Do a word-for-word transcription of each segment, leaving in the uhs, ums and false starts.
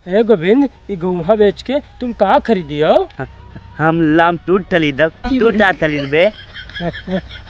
ए गोविंद, ई गहुआ बेच के तुम का खरीदियो? हम लाम टूट खरीदब, टूटा खरीदबे।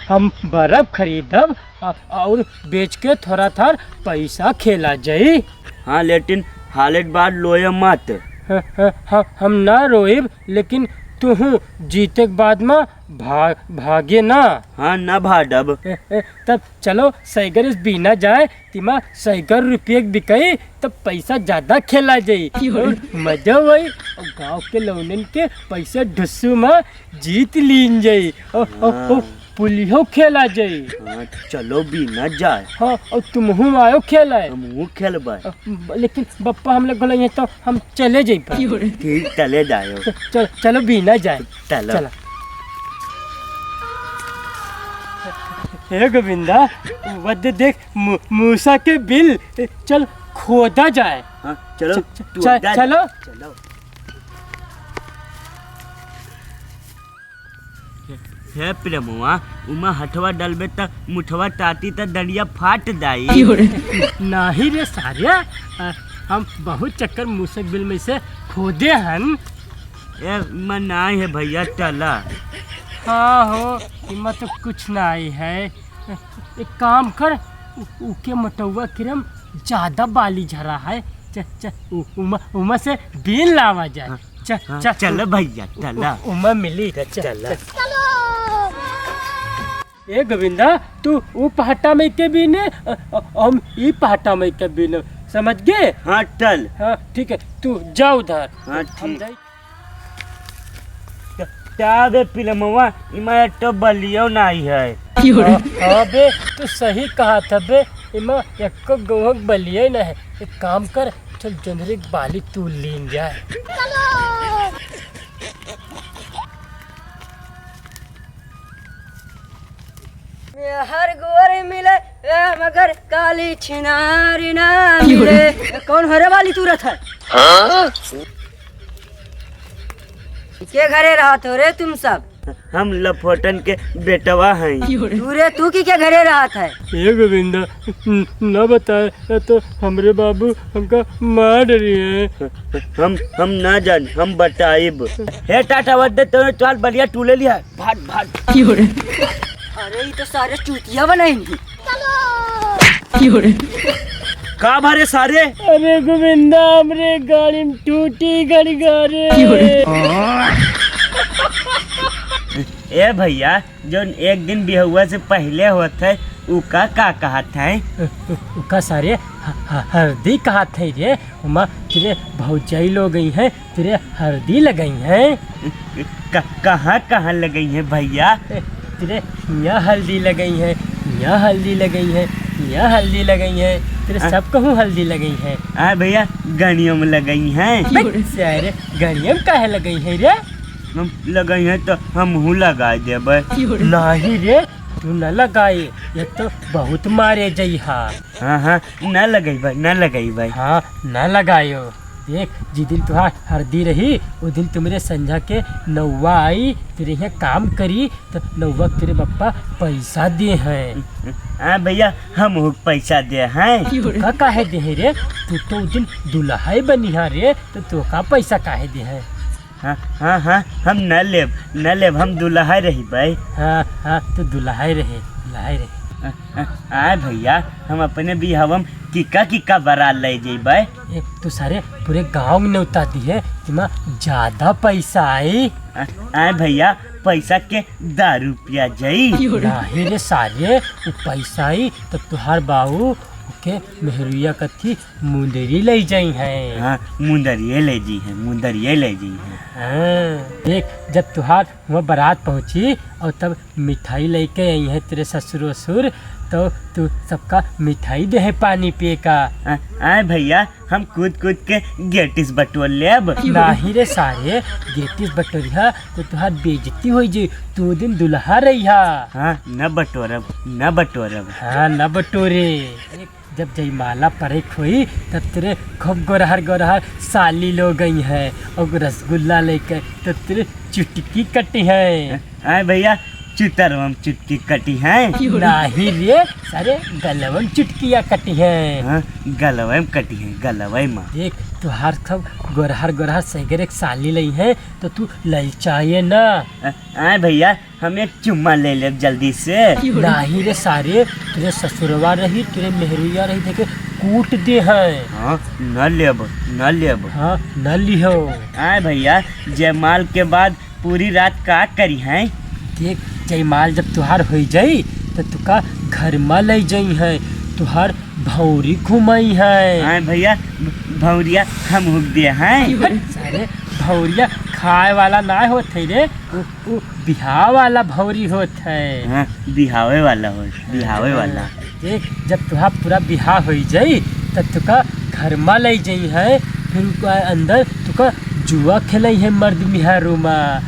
हम बर्फ खरीदब, अ-, और बेच के थोड़ा थार पैसा खेला जाई। हाँ, लेकिन हालत बात लोए मत। ह-, ह-, ह-, हम ना रोइब, लेकिन तुहू जीते के बाद मा भा-, भागे ना। हाँ, ना भागब। ए, ए, तब चलो, सैगर से बीना जाए, तिमा सैगर रुपये के बिकाई, तब पैसा ज्यादा खेला जाई। क्यों रे? और मजा होई, और गाँव के लौंडन के पैसा ढुस्सू मा जीत लीन जाई। ओ, ओ, ओ, हाँ। पुलियो खेला जाई। हाँ, चलो बीना जाए। हाँ, और तुमहू आयो खेला है। हमहू खेलबे। अ, ब-, लेकिन बप्पा हम लोग बोले, "ये तो हम चले जाई पर।" ठीक, चले जायो। च-, चल, चलो बीना जाए। चलो। चलो। हे गोविंदा, वो दे देख, मू-, मूसा के बिल। चल, खोदा जाए। हाँ, चलो, च-, च-, तू च-, आजा। चलो। चलो। हे प्रेमवा, उमा हथवा डलबे त मुठवा टाटी त डंडिया फाट जाई। क्यों रे? नाही रे सारे, अ, हम बहुत चक्कर मूसा के बिल में से खोदे हन। ए, मन नाही है भैया, टला। हाँ हो, इमा तो कुछ नाही है। एक काम कर, उ-, उके मोटौआ किरम ज्यादा बाली झरा है। च-, च-, उ-, उमा, उमा से बीन लावा जाए। हाँ, च-, हाँ, च-, चल उ-, भैया, उ-, चला। उ-, उमा मिली। च-, च-, चला। चल। ए गोविंदा, तू उ पहाटा में के बीने, अ, अ, हम ई पहाटा में के बीने, समझ गए? हाँ, चल। हाँ, ठीक है, तू जा उधर। हाँ, हम ठीक। जाई। का बे पिलमवा, इमा एक तो बलियो नाही है। क्यों रे? हाँ, हाँ बे, तू सही कहा था बे, इमा एको गोहक बलियो ना है। एक काम कर, चल जोंधरी के बाली तू लीन जाए। हर गोर मिले, ए, मगर काली छिनारी ना मिले। ए, कौन हरे वाली तूरत है? हाँ? के घरे रहत हो रे तुम सब? हम लफोटन के बेटवा हई। तू रे, तू की के घरे रहत है? ए गोविंदा, न, न बताए, न तो हमरे बाबू हमका मार डरी है। हम, हम ना जान, हम बताइब। हे टाटा, वद्दे तो चाल बलिया टूले लिया। भाग, भाग। क्यों रे? अरे, ई तो सारे चूतिया बनाएंगे। क्यों रे? का भरे सारे? अरे गोविंदा, हमरे गाड़ी में टूटी गड़िया रे। क्यों रे? ए भैया, जौन एक दिन बिहुआ से पहिले होत है, उ का, का कहत है? उ, उ, उ का सारे ह-, ह-, हरदी कहत है रे। उमा तेरे भौजाई लोग गई हैं, तेरे हल्दी लगई हैं। क-, कहाँ, कहाँ लगई हैं भैया? ए, तेरे हियाँ हल्दी लगई हैं, हियाँ हल्दी लगई हैं, हियाँ हल्दी लगई हैं, तेरे हाँ। सब कहूँ हल्दी लगई हैं। हाँ भैया, गड़ियों में लगई हैं। बे, सारे गड़ियों में काहे लगई हैं रे? हम लगई हैं तो हमहूँ लगाए देबै। नाही रे, तू न लगाए, ये तो बहुत मारे जइहा। हाँ, हाँ, न लगइबै, न लगइबै। हाँ, न लगायो। देख, जिस दिन तुहार हरदी रही, उ दिन तुमरे संझा के नौवा आई, तेरे यहाँ काम करी, तो नौवा के तेरे बप्पा पैसा दे हैं। हाँ भैया, हमहूँ पैसा दे हैं। तू का काहे दे हैं रे? तू तो उ दिन दुल्हा ही बनिहा रे, तो तू का पैसा काहे दे हैं? हाँ, हाँ, हाँ, हम न लेब, न लेब, हम दुल्हा रहिबै। हाँ, हाँ, तू दुल्हा रहे, दुल्हा रहे। आ, आ, आए भैया, हम अपने बिहाव में किका किका बरात ले जइबै। एक तो सारे पूरे गाँव में नेवता दिहे, इमा ज्यादा पैसा आई। आ, आए भैया, पैसा के दारू पिया जाई। नाही रे सारे, उ पैसा आई तो तुहार बाऊ ओके मेहरुआ कथी मुंदरी ले जाई हैं। हाँ, मुंदरिये ले जी हैं, मुंदरिये ले जी हैं। हाँ, देख, जब तुहार हुआ बारात पहुँची और तब मिठाई लेके आई हैं तेरे ससुर वसुर, तो तू सबका मिठाई दे है पानी पिए का। आ, आए भैया, हम कूद कूद के गेटिस बटोर लेब। नाही रे सारे, गेटिस बटोरिहा तो तुहार बेइज्जती होई जी, तू दिन दुल्हा रहिहा। हाँ, न बटोरब, न बटोरब। हाँ, न बटोरे। जब जयमाला परेक होई, तब तेरे खूब गोरहर गोरहर साली लोग आई हैं और रसगुल्ला लेके तब तेरे चुटकी कटी है। आए भैया, चुतरवा में चुटकी कटी है। नाही रे सारे, गलवा में चुटकिया कटी है। हाँ, गलवा में कटी है, गलवा में। देख, तुहार सब गोरहर गोरहर सैगर एक साली लई है, तो तू ललचाए ना। आ, आए भैया, हम एक चुम्मा ले लेब जल्दी से। नाही रे सारे, तेरे ससुरवा रही, तेरे मेहरुआ रही, देखे कूट दे है। हाँ, न लेब, न लेब। हाँ, न लिहो। आए भैया, जयमाल के बाद पूरी रात का करी है? देख, जयमाल जब तुहार होई जाई, तो तुका घर मा लई जाई है, तुहार भौरी घुमाई है। हाँ भैया, भ-, भौरिया हम हुक दे हैं। सारे, भौरिया खाए वाला ना होत है रे, उ, उ बिहाव वाला भौरी होत है। हाँ, बिहावे वाला हो, बिहावे वाला। देख, जब तुहार पूरा बिहाव होई जाई, तब तुका घर मा लई जाई है, फिर उका अंदर तुका जुआ खेलई है मर्द मिहारू मा।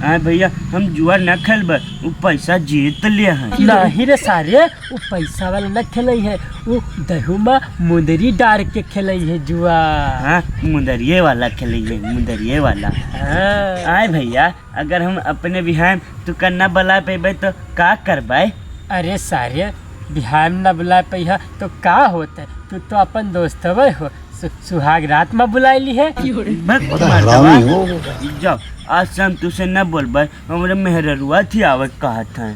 हाँ भैया, हम जुआ ना खेलब, उ पैसा जीत ले हैं। नाही रे सारे, उ पैसा वाला ना खेलई है, उ दहू मा मुंदरी डार के खेलई है जुआ। हाँ, मुंदरिये वाला खेलई है, मुंदरिये वाला। हाँ। आए भैया, अगर हम अपने बिहाव में तुका न बुला पेबे तो का करबे? अरे सारे, बिहाव में न बुला पैहा तो का होत है? तू तो अपन दोस्तवे हो, सु-, सुहाग रात में बुलाई ली है। बस बड़ा मर्दवा, हरामी हो। जाओ, आज से हम तुसे न बोलबे, हमरे मेहररुआ थी आवे कहत है।